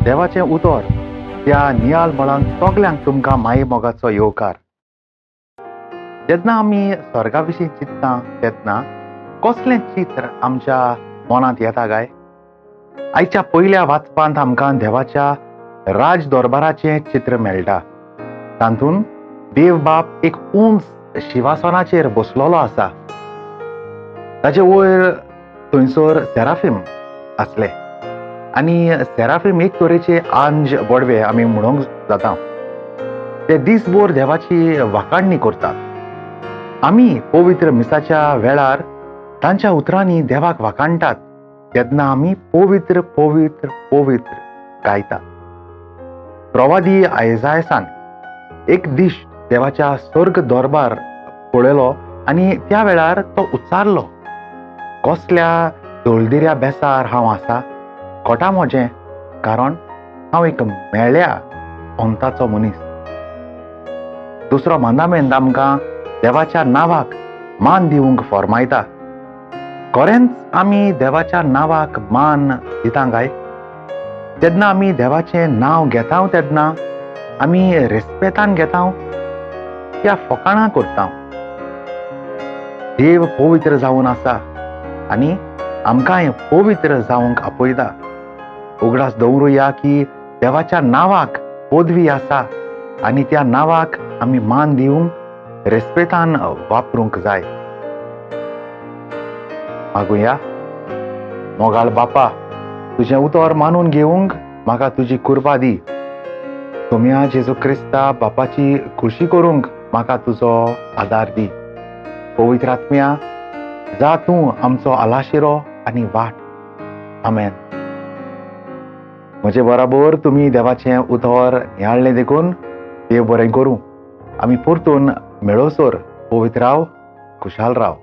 देवाचें उतर त्या नियाळ मळांक सगल्यांक तुमकां माये मोगाचो येवकार. जेन्ना आमी स्वर्गा विशीं चिंतता तेन्ना कसलें चित्र आमच्या मनांत येता काय? आयच्या पयल्या वाचपांत आमकां देवाच्या राज दरबाराचें चित्र मेळटा. तातूंत देव बाप एक उंच शिवासनाचेर बसलेलो आसा. ताचे वयर थंयसर सेराफीम आसले आनी सेराफीम एक तरेचे आंज बडवे आमी म्हणूंक जाता. ते दीसभर देवाची वाखाणणी करतात. आमी पवित्र मिसाच्या वेळार तांच्या उतरांनी देवाक वाखाणटात तेन्ना आमी पवित्र पवित्र पवित्र गायतात. प्रवादी आयजायसान एक दीस देवाच्या स्वर्ग दरबार पळयलो आनी त्या वेळार तो उच्चारलो, कसल्या दळदिऱ्या बेसार हांव आसा, कोटा म्हजें, कारण हांव एक मेळ्या अंताचो मनीस. दुसरो मांदामेंत आमकां देवाच्या नांवाक मान दिवंक फॉर्मायता. खरेंच आमी देवाच्या नांवाक मान दिता काय? जेन्ना आमी देवाचें नांव घेता तेन्ना आमी रेस्पेतान घेता या फकाणां करता? देव पवित्र जावन आसा आनी आमकांय पवित्र जावंक आपयता. उगडास दवरुया की देवाच्या नांवाक पदवी आसा आनी त्या नांवाक आमी मान दिवंक रेस्पेतान वापरूंक जाय. मागुया. मोगाळ बापा, तुजें उतर मानून घेवंक म्हाका तुजी कृपा दी. सोम्या जेजू क्रिस्ता बापाची खुशी करूंक म्हाका तुजो आदार दी. पवित्र आत्म्या, जा तूं आमचो आलाशिरो आनी वाट. आमेन. म्हजे बराबर तुमी देवाचें उतर नियाळ्ळें देखून देव बरें करूं. आमी परतून मेळोसर पवित्र राव, खुशाल राव.